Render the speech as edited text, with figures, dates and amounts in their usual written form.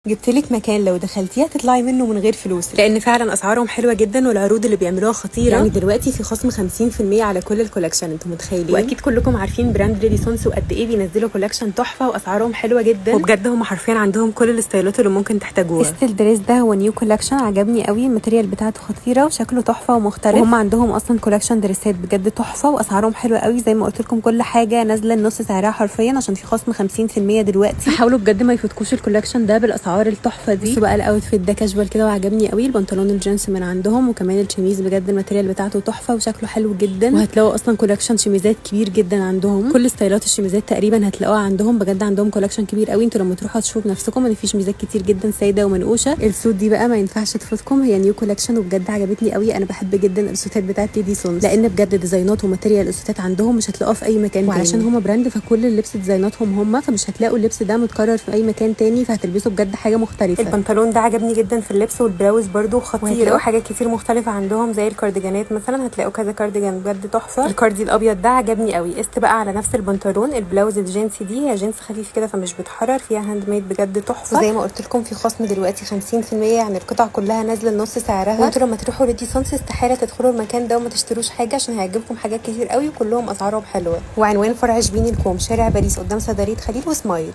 جبت لك مكان لو دخلتيه هتطلعي منه من غير فلوس، لان فعلا اسعارهم حلوة جدا والعروض اللي بيعملوها خطيرة. يعني دلوقتي في خصم 50% على كل ال collection، انتوا متخيلين؟ واكيد كلكم عارفين brand ريديسونس وقد ايه بينزلوا collection تحفة واسعارهم حلوة جدا، وبجد هم حرفيا عندهم كل الستايلات اللي ممكن تحتاجوها. ال dress ده هو new collection، عجبني قوي، ال material بتاعته خطيرة وشكله تحفة ومختلف، وهم عندهم اصلا collection دريسات بجد تحفة واسعارهم حلوة قوي. زي ما قلت لكم كل حاجة نازله النص سعرها حرفيا عشان في خصم 50% دلوقتي. حاولوا بجد ما يفوتكوش ال collection ده بالاسعار التحفة دي. بصوا بقى ال outfit ده كاجوال كده وعجبني قوي، البنطلون الجينز من عندهم وكمان الشميز بجد ال material بتاعته تحفة وشكله حلو جدا. وهتلاقوا اصلا collection شميزات كبير جدا عندهم، كل ستايلات الشميزات تقريبا هتلاقوها عندهم. بجد عندهم collection كبير قوي، انتوا لما تروحوا هتشوفوا بنفسكم ان في شميزات كتير جدا ساده ومنقوشه. ال suit دي بقى ما ينفعش تفوتكم، هي new collection وبجد عجبتني قوي. انا بحب جدا السوتات بتاعت ليدي سونز لان بجد ديزاينات و material السوتات عندهم مش هتلاقوها في اي مكان، وعلشان هما brand فكل اللبس ديزايناتهم هما، فمش هتلاقوا اللبس ده متكرر في اي مكان تاني، فهتلبسوا بجد حاجة مختلفة. البنطلون ده عجبني جدا في اللبس، والبلاوز برده خطيرة، وهتلاقوا حاجات كتير مختلفة عندهم زي الكارديجانات مثلا، هتلاقوا كذا كارديجان بجد تحفة. الكاردي الابيض ده عجبني قوي. قست بقى على نفس البنطلون البلاوز الجينز دي، هي جينز خفيف كده فمش بتحرر، فيها handmade بجد تحفة. وزي ما قلت لكم في خصم دلوقتي 50%، يعني القطع كلها نازله لنص سعرها. وانتوا لما تروحوا ليدي سونس استحالة تدخلوا المكان ده وما تشتروش حاجة، عشان هيعجبكم حاجات كتير قوي وكلهم اسعارهم حلوة. وعنوان فرع شبين الكوم، شارع باريس قدام صيدلية خليل وسمايل.